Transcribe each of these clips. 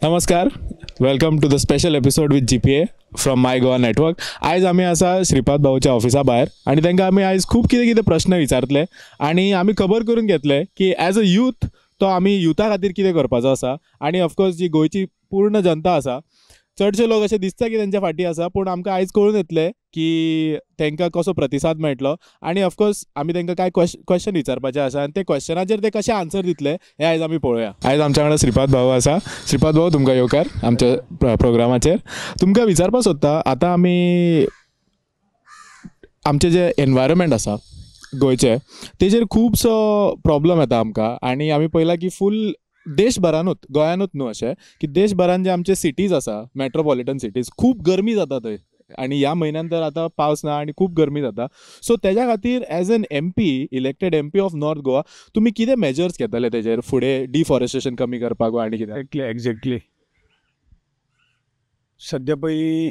नमस्कार, welcome to the special episode with GPA from My Goa Network. आयज आमी आसा श्रीपाद भाऊच्या ऑफिसा भायर आनी तांकां आमी आयज खूब कितें कितें प्रश्न विचारतले आनी आमी खबर करून घेतले की एज अ यूथ तो आमी युथा खातीर कितें करपाचो आसा आनी ऑफकोर्स जी गोंयची पूर्ण जनता आसा, चडशे लोक अशें दिसता की तेंच्या फाटीं आसा, पूण आमकां आयज कळून येतलें की तांकां कसो प्रतिसाद मेळटलो आनी ऑफकोर्स आमी तांकां कांय क्वेश्चन विचारपाचे आसा आनी ते क्वेश्चनाचेर ते कशे आन्सर दितले हें आयज आमी पळोवया. आयज आमच्या वांगडा श्रीपाद भाऊ आसा. श्रीपाद भाऊ, तुमकां येवकार आमच्या प्रोग्रामाचेर. तुमकां विचारपाक सोदता, आतां आमी आमचें जें एनवायरमेंट आसा गोंयचें तेजेर खुबसो प्रॉब्लम येता आमकां आनी आमी पळयलां की फूल देशभरानूच, गोंयानूच न्हू अशें की देशभरान जे आमचे सिटीज आसा, मेट्रोपॉलिटन सिटीज, खूब गरमी जाता थंय आनी ह्या म्हयन्यान तर आतां पावस ना आनी खूब गरमी जाता. सो तेज्या खातीर as an MP, elected MP of North Goa, तुमी कितें मेजर्स घेतले तेजेर फुडें डिफॉरेस्टेशन कमी करपाक वा आनी कितें? एक्झॅक्टली, सद्या पळय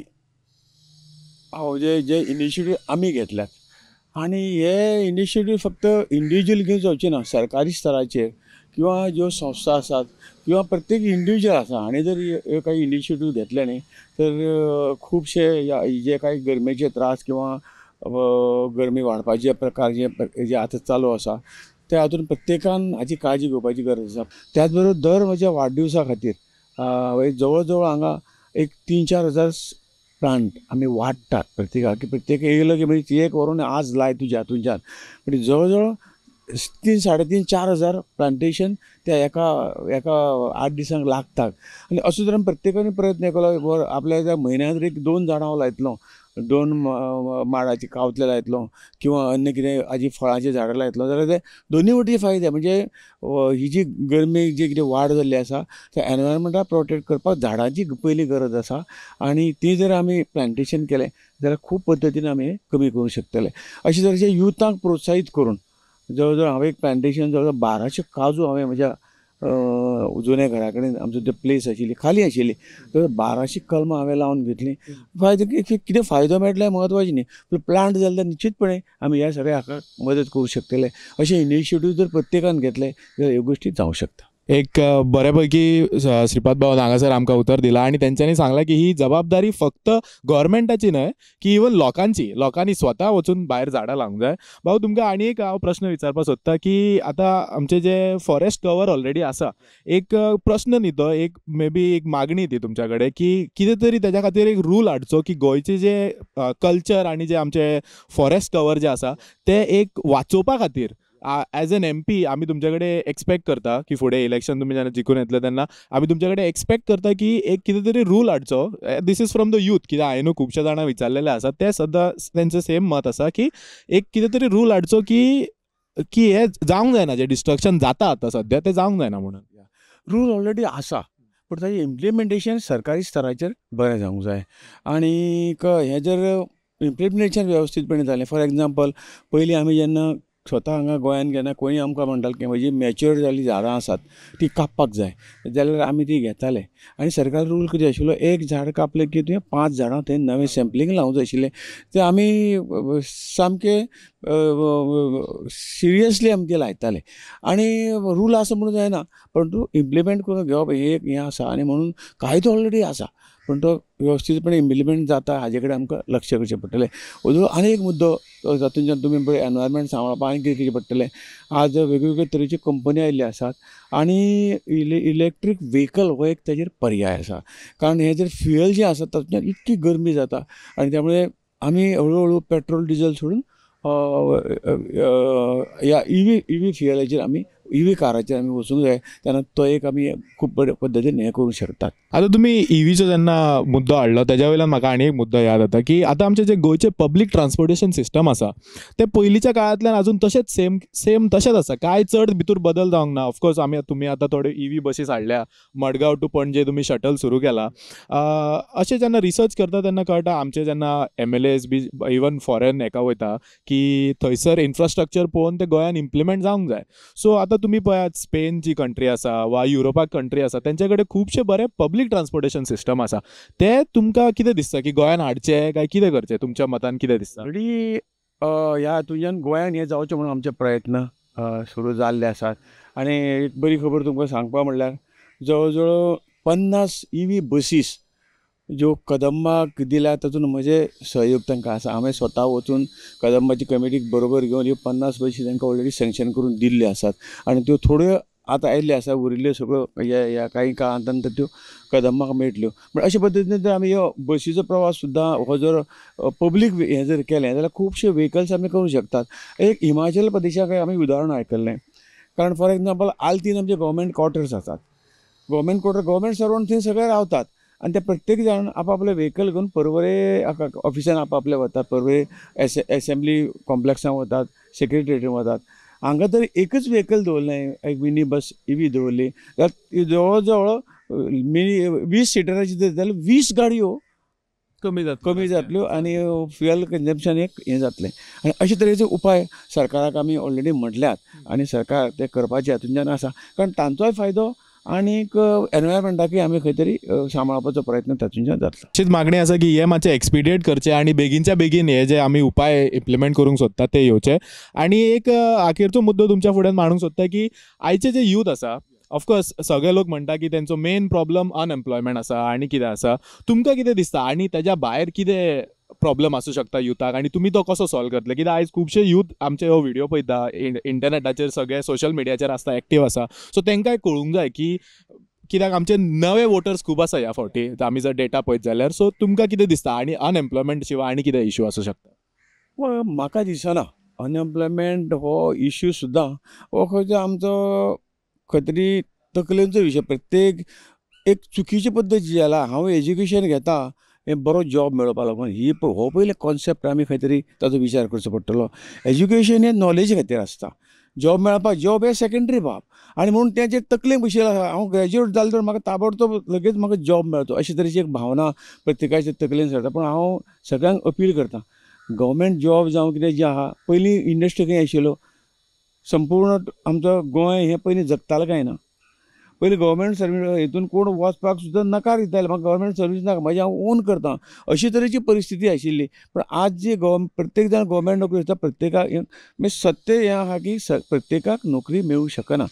हांव जे जे इनिशिएटीव आमी घेतल्यात आनी हे इनिशिएटीव फक्त इंडिविज्युअल घेवन जावचे ना, सरकारी स्तराचेर किंवा ज्यो संस्था आसात किंवा प्रत्येक इंडिविज्युअल आसा आनी जर हे काही इनिशिएटीव घेतले न्ही तर खुबशे जे काही गरमेचे त्रास किंवा गरमी वाडपाचे प्रकार जे जे आतां चालू आसा त्या हातून प्रत्येकान हाची काळजी घेवपाची गरज आसा. त्याच बरोबर दर म्हज्या वाडदिवसा खातीर जवळ जवळ हांगा एक 3-4 हजार प्लांट आमी वाडटात प्रत्येकाक, की प्रत्येक येयलो की म्हणजे एक व्हरून आज लाय तुज्या हातूंच्यान, म्हणजे जवळ जवळ 3, 3.5, 4 हजार प्लांटेशन त्या एका एका 8 दिसांक लागतात. आनी अशें तरेन प्रत्येकान प्रयत्न केलो आपल्या त्या म्हयन्यान एक 2 झाडां हांव लायतलो, 2 माडाची कावतले लायतलो किंवा अन्य कितें हाजी फळांची झाडां लायतलो जाल्यार ते दोनूय वटेन फायदे. म्हणजे ही जी गरमी जी कितें वाड जाल्ली आसा त्या एनवायरमेंटाक प्रोटेक्ट करपाक झाडांची पयली गरज आसा आनी ती जर आमी प्लांटेशन केलें जाल्यार खूब पद्दतीन आमी कमी करूंक शकतले. अशे तरेचे युथाक प्रोत्साहीत करून जवळ जवळ हांवें एक प्लांटेशन जवळ जवळ 1200 काजू हांवें म्हज्या जुन्या घरा कडेन आमचो ते प्लेस आशिल्ली खाली आशिल्ली तर 1200 कलमां हांवें लावन घेतली. फायदो कितें फायदो मेळटलो हें म्हत्वाचें न्ही, पूण प्लांट जाल्यार निश्चितपणे आमी ह्या सगळ्या हाका मदत करूंक शकतले. अशें इनिशिएटीव जर प्रत्येकान घेतले जाल्यार ह्यो गोश्टी जावंक शकता. एक बऱ्यापैकी श्रीपाद भाऊन हांगासर आमकां उतर दिलां आनी तेंच्यांनी सांगलां की ही जबाबदारी फक्त गव्हर्मेंटाची न्हय की इवन लोकांची, लोकांनी स्वता वचून भायर झाडां लावंक जाय. भाऊ, तुमकां आनी एक हांव प्रश्न विचारपाक सोदता की आतां आमचे जे फॉरेस्ट कवर ऑलरेडी आसा, एक प्रश्न न्ही तो, एक मे बी एक मागणी ती तुमच्या कडेन की कितें तरी तेज्या खातीर एक रूल हाडचो की गोंयचे जे कल्चर आनी जे आमचे फॉरेस्ट कवर जे आसा ते एक वाचोवपा खातीर एज एन एम पी आमी तुमच्या कडेन एक्सपेक्ट करता की फुडें इलेक्शन तुमी जेन्ना जिखून येतले तेन्ना आमी तुमच्या कडेन एक्सपेक्ट करता की एक कितें तरी rule हाडचो. This is from the youth, कित्याक हांवें न्हू खुबश्या जाणांक विचारलेलें आसा, ते सद्दां तेंचें सेम मत आसा की एक कितें तरी रूल हाडचो की की हें जावंक जायना, जें डिस्ट्रक्शन जाता आतां सद्या तें जावंक जायना म्हणून. रूल ऑलरेडी आसा पूण ताजें इम्प्लिमेंटेशन सरकारी स्तराचेर बरें जावंक जाय आनीक हें जर इम्प्लिमेंटेशन वेवस्थीतपणे जालें, फॉर एग्जाम्पल पयलीं आमी जेन्ना स्वता हांगा गोंयान जेन्ना कोणूय आमकां म्हणटाले की म्हजी मॅच्युअर जाल्लीं झाडां आसात ती कापपाक जाय जाल्यार आमी ती घेताले आनी सरकार रूल कितें आशिल्लो, एक झाड कापलें की तुवें 5 झाडां थंय नवें सॅम्पलींग लावंक जाय आशिल्लें. तें आमी सामकें सिरियसली आमी तें लायताले आनी रूल आसा म्हणून जायना, परंतु इम्प्लिमेंट करून घेवप हें एक हें आसा आनी म्हणून कायदो ऑलरेडी आसा पूण तो वेवस्थीतपणे इम्प्लिमेंट जाता हाजे कडेन आमकां लक्ष करचें पडटलें. आनी एक मुद्दो जातूंतल्यान तुमी पळय एनवायरमेंट सांबाळपाक आनी कितें करचें पडटलें, आज वेगवेगळे तरेच्यो कंपनी आयिल्ल्यो आसात आनी इलेक्ट्रीक व्हेकल हो एक ताजेर पर्याय आसा, कारण हें जर फ्युएल जें आसा तातूंतल्यान इतकी गरमी जाता आनी त्यामुळे आमी हळू हळू पेट्रोल डिजल सोडून ह्या इवी फ्युएलाचेर आमी इवी काराचेर आमी वचूंक जाय, तेन्ना तो एक आमी खूब बरे पद्दतीन हें करूंक शकतात. आतां तुमी इवीचो जेन्ना मुद्दो हाडलो तेज्या वयल्यान म्हाका आनी एक मुद्दो याद जाता की आतां आमचें जें गोंयचें पब्लीक ट्रान्सपोर्टेशन सिस्टम आसा तें पयलींच्या काळांतल्यान आजून तशेंच सेम सेम तशेंच आसा, कांय चड भितर बदल जावंक ना. ऑफकोर्स आमी तुमी आतां थोड्यो इवी बसीस हाडल्या, मडगांव टू पणजे तुमी शटल सुरू केला. अशें जेन्ना रिसर्च करता तेन्ना कळटा आमचे जेन्ना MLAs बी इवन फॉरेन हेका वयता की थंयसर इन्फ्रास्ट्रक्चर पळोवन तें गोंयान इम्प्लिमेंट जावंक जाय. सो आतां तुमी पळयात स्पेन जी कंट्री आसा वा युरोपाक कंट्री आसा तेंचे कडेन खुबशे बरे पब्लीक ट्रान्सपोर्टेशन सिस्टम आसा, ते तुमकां कितें दिसता की गोंयान हाडचें काय कितें करचें, तुमच्या मतान कितें दिसता? ऑलरेडी ह्या हातूंतल्यान गोंयान हें जावचें म्हणून आमचे प्रयत्न सुरू जाल्ले आसात आनी एक बरी खबर तुमकां सांगपा म्हणल्यार जवळ जवळ 50 EV बसीस ज्यो कदंबाक दिल्या तातूंत म्हजें सहयोग तांकां आसा. हांवें स्वता वचून कदंबाची कमिटीक बरोबर घेवन ह्यो 50 बसी तांकां ऑलरेडी सँक्शन करून दिल्ल्यो आसात आनी त्यो थोड्यो आतां आयिल्ल्यो आसा, उरिल्ल्यो सगळ्यो ह्या कांय काळांत त्यो कदंबाक मेळटल्यो. पूण अशे पद्दतीन जर आमी ह्यो बसीचो प्रवास सुद्दां हो जर पब्लीक हें जर केलें जाल्यार खुबशे व्हेकल्स आमी करूं शकतात. एक हिमाचल प्रदेशाक आमी उदाहरण आयकल्लें, कारण फॉर एग्जाम्पल आल्तीन आमचे गव्हर्मेंट क्वॉर्टर्स आसात, गव्हर्मेंट क्वॉर्टर गव्हर्मेंट सर्वंट थंय सगळे रावतात आनी ते प्रत्येक जाण आपआपले व्हेकल घेवन पर्वरे ऑफिसान आपआपले वतात, पर्वरे एसेंब्ली कॉम्प्लेक्सान वतात, सेक्रेटरीएटीन वतात. हांगा तर एकच व्हेकल दवरलें, एक मिनी बस इवी दवरली जाल्यार जवळ जवळ मिनी 20 सिटराची जर जाल्यार 20 गाडयो कमी जातल्यो आनी फ्युएल कंजम्पशन एक हें जातलें. आनी अशे तरेचे उपाय सरकाराक आमी ऑलरेडी म्हटल्यात आनी सरकार ते करपाचे हातूंतल्यान आसा, कारण तांचोय फायदो आनीक एनवायरमेंटाकय आमी खंय तरी सांबाळपाचो प्रयत्न तातूंतल्यान जातलो. अशीच मागणी आसा की हे मातशें एक्सपिडिएट करचें आनी बेगीनच्या बेगीन हे जे आमी उपाय इम्प्लिमेंट करूंक सोदतात ते येवचे. आनी एक आखीरचो मुद्दो तुमच्या फुड्यान मांडूंक सोदता की आयचे जे यूथ आसा, ऑफकोर्स सगळे लोक म्हणटा की तेंचो मेन प्रॉब्लम अनएम्प्लॉयमेंट आसा आनी कितें आसा, तुमकां कितें दिसता आनी तेज्या भायर कितें प्रॉब्लम आसूं शकता युथाक आनी तुमी तो कसो सॉल्व करतले? कित्याक आयज खुबशे यूथ आमचे हो व्हिडियो पळयता, इंटरनेटाचेर सगळे सोशल मिडियाचेर आसता, एक्टीव आसा, सो तांकांय कळूंक जाय की कित्याक आमचे नवे वोटर्स खूब आसा ह्या फावटी आमी जर डेटा पळयत जाल्यार. सो तुमकां कितें दिसता आनी अनएम्प्लॉयमेंट शिवाय आनी कितें इशू आसूं शकता? म्हाका दिसना अनएम्प्लॉयमेंट हो इश्यू सुद्दां हो खंयचो आमचो खंय तरी तकलेंचो विशय. प्रत्येक एक चुकीची पद्दत जी जाला, हांव एज्युकेशन घेता हें बरो जॉब मेळोवपा लागून, ही हो पयले कॉन्सेप्ट आमी खंय तरी ताचो विचार करचो पडटलो. एज्युकेशन हें नॉलेजी खातीर आसता, जॉब मेळपाक जॉब हें सेकेंडरी बाब, आनी म्हणून तें जे तकलेन बशिल्लें आसा हांव ग्रेज्युएट जालें तर म्हाका ताबडतोब लगेच म्हाका जॉब मेळचो अशे तरेची एक भावना प्रत्येकाच्या तकलेन सरता. पूण हांव सगळ्यांक अपील करता, गव्हर्मेंट जॉब जावं कितें जें आहा, पयलीं इंडस्ट्री खंय आशिल्ल्यो, संपूर्ण आमचो गोंय हें पयलीं जगतालें काय ना, पयलीं गव्हर्मेंट सर्वीस हितून कोण वचपाक सुद्दां नकार दिताले, म्हाका गव्हर्मेंट सर्वीस नाका, म्हजें हांव ओन करता, अशी तरेची परिस्थिती आशिल्ली. पूण आज जी प्रत्येक जाण गव्हर्मेंट नोकरी आसता, प्रत्येकाक म्हणजे सत्य हें आहा की प्रत्येकाक नोकरी मेळूंक शकना.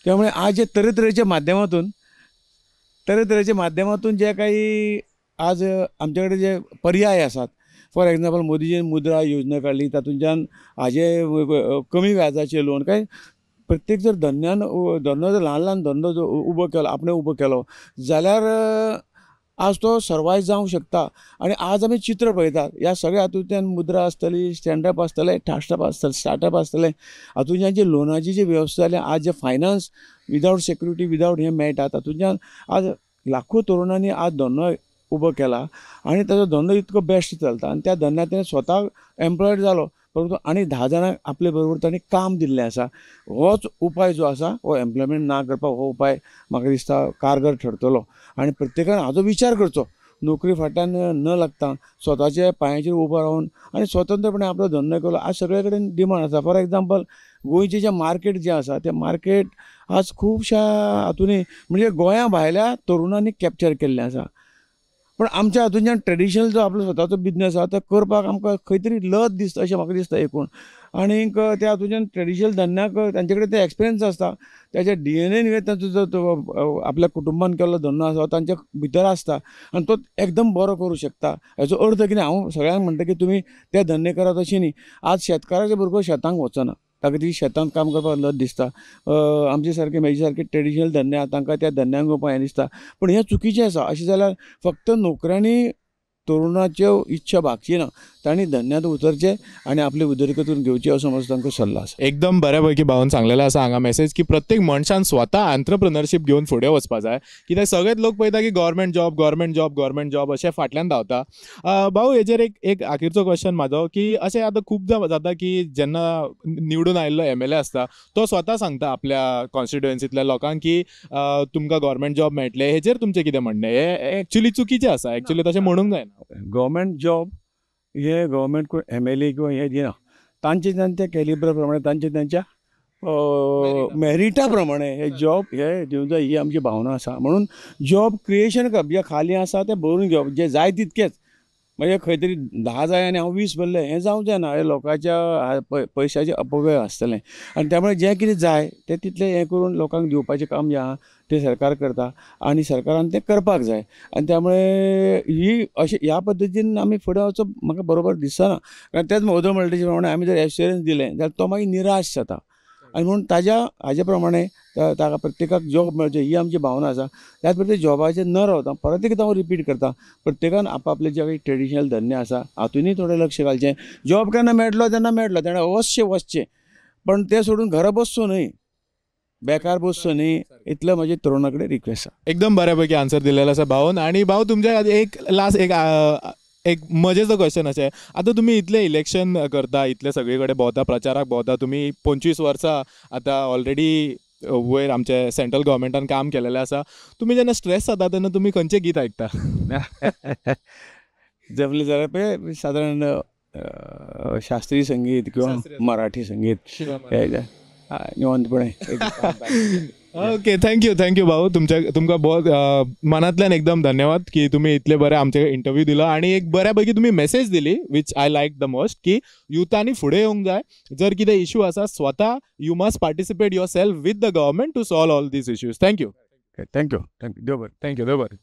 त्यामुळे आज जे तरेतरेच्या माध्यमातून जे काही आज आमचे कडेन जे पर्याय आसात, फॉर एग्जाम्पल मोदीजीन मुद्रा योजना काडली, तातूंतल्यान हाजे कमी व्याजाचे लोन, काय प्रत्येक जर धंद्यान धंदो जर ल्हान ल्हान धंदो जो उबो केलो आपणें उबो केलो जाल्यार आज तो सर्वायव जावंक शकता. आनी आज आमी चित्र पळयतात ह्या सगळ्या हातूंतल्यान मुद्रा आसतली, स्टँडअप आसतलें, स्टार्टअप आसतलें, स्टार्टअप आसतलें, हातूंतल्यान जी लोनाची जी वेवस्था जाल्या, आज जे फायनान्स विदावट सेक्युरिटी विदावट हें मेळटा, तातूंतल्यान आज लाखो तरुणांनी आज धंदो उबो केला आनी ताचो धंदो इतको बेस्ट चलता आनी त्या धंद्यांत स्वता एम्प्लॉयड जालो, परंतु आनी 10 जाणांक आपले बरोबर ताणें काम दिल्लें आसा. होच उपाय जो आसा हो एम्प्लॉयमेंट ना करपाक हो उपाय म्हाका दिसता कारगर ठरतलो आनी प्रत्येकान हाजो विचार करचो, नोकरी फाटल्यान न लागता स्वताच्या पांयाचेर उबो रावन आनी स्वतंत्रपणे आपलो धंदो केलो. आज सगळे कडेन डिमांड आसा. फॉर एग्जाम्पल गोंयचें जें मार्केट जें आसा तें मार्केट आज खुबश्या हातूंनी म्हणजे गोंया भायल्या तरुणांनी कॅप्चर केल्लें आसा, पण आमच्या हातूंतल्यान ट्रेडिशनल जो आपलो स्वताचो बिजनेस आसा तो करपाक आमकां खंय तरी लज दिसता अशें म्हाका दिसता एकूण. आनीक त्या हातूंतल्यान ट्रेडिशनल धंद्याक तांचे कडेन ते एक्सपिरियन्स आसता, ताच्या DNA तांचो जो आपल्या कुटुंबान केल्लो धंदो आसा तांच्या भितर आसता आनी तो एकदम बरो करूं शकता. हाचो अर्थ कितें, हांव सगळ्यांक म्हणटा की तुमी ते धंदे करात अशें न्ही. आज शेतकाराचे भुरगो शेतांक वचना, ताका ती शेतांत काम करपाक लज दिसता, आमचे सारके म्हजे सारके ट्रेडिशनल धंदे आसा तांकां त्या धंद्यांक वचपाक हें दिसता, पूण हें चुकीचें आसा. अशें जाल्यार फक्त नोकऱ्यांनी तरुणाच्यो इच्छा भागची ना, तांणी धंद्यांत उतरचें आनी आपली उदरगत घेवची असो म्हजो तांकां सल्लो आसा. एकदम बऱ्या पैकी भावान सांगलेलें आसा हांगा मेसेज की प्रत्येक मनशान स्वता एंटरप्रेन्योरशीप घेवन फुडें वचपा जाय. कित्याक सगळेच लोक पळयता की government job government job government job अशें फाटल्यान धांवता. भाऊ हेजेर एक आखीरचो क्वेश्चन म्हाजो की अशें आतां खूबदां जाता की जेन्ना निवडून आयिल्लो MLA आसता तो स्वता सांगता आपल्या कॉन्स्टिट्युएन्सींतल्या लोकांक की तुमकां गव्हर्मेंट जॉब मेळटलें, हेजेर तुमचें कितें म्हणणें? हें एक्चुअली चुकीचें आसा, एक्चुअली तशें म्हणूंक जायना. गव्हर्मेंट जॉब हे गव्हर्मेंट कोण MLA किंवा हे दिना, तांचे तांच्या कॅलिबर प्रमाणे तांचे तांच्या मेरिटा प्रमाणे हे जॉब हे दिवंक जाय, ही आमची भावना आसा. म्हणून जॉब क्रिएशन करप, जे खाली आसा तें भरून घेवप, जे जाय तितकेच, म्हणजे खंय तरी 10 जाय आनी हांव 20 भरलें हें जावंक जायना, हे लोकांच्या पयशाचें अपव्यय आसतलें आनी त्यामुळे जें कितें जाय तें तितलें हें करून लोकांक दिवपाचें काम जें आहा तें सरकार करता आनी सरकारान तें करपाक जाय. आनी त्यामुळे ही अशें ह्या पद्दतीन आमी फुडें वचप म्हाका बरोबर दिसना. कारण तेच वदळ म्हणटा तेजे प्रमाणे आमी जर एश्युरन्स दिलें जाल्यार तो मागीर निराश जाता आनी म्हणून ताज्या हाजे प्रमाणे ताका प्रत्येकाक जॉब मेळचें ही आमची भावना आसा. त्याच बरोबर जॉबाचेर न रावता परत एकदां हांव रिपीट करता, प्रत्येकान आपआपले जे काही ट्रेडिशनल धंदे आसा हातूनय थोडें लक्ष घालचें. जॉब केन्ना मेळटलो तेन्ना मेळटलो, तेणें अवश्य वचचें, पण तें सोडून घरा बसचो न्हय, बेकार बसचो न्हय, इतलें म्हजें तरुणा कडेन रिक्वेस्ट आसा. एकदम बऱ्यापैकी आन्सर दिलेलो आसा भाऊन. आनी भाऊ तुमच्या खातीर एक लास्ट एक एक मजेचो क्वेश्चन अशें, आतां तुमी इतलें इलेक्शन करता, इतले सगळे कडेन भोंवता, प्रचाराक भोंवता, तुमी 25 वर्सां आतां ऑलरेडी वयर आमचे सेंट्रल गव्हर्मेंटान काम केलेलें आसा, तुमी जेन्ना स्ट्रेस जाता तेन्ना तुमी खंयचें गीत आयकता? जमलें जाल्यार पळय सादारण शास्त्रीय संगीत किंवा मराठी संगीत निवांतपणे. Okay, thank you, thank you भाऊ, तुमकां बहुत मनांतल्यान एकदम धन्यवाद की तुमी इतले बरे आमचे इंटरव्यू दिलो आनी एक बऱ्यापैकी तुमी मेसेज दिली which I like the most, की युथांनी फुडें येवंक जाय, जर कितें इशू आसा स्वता you must participate yourself with the government to solve all these issues. Thank you. Thank you, thank you, देव बरें. Thank you, देव बरें.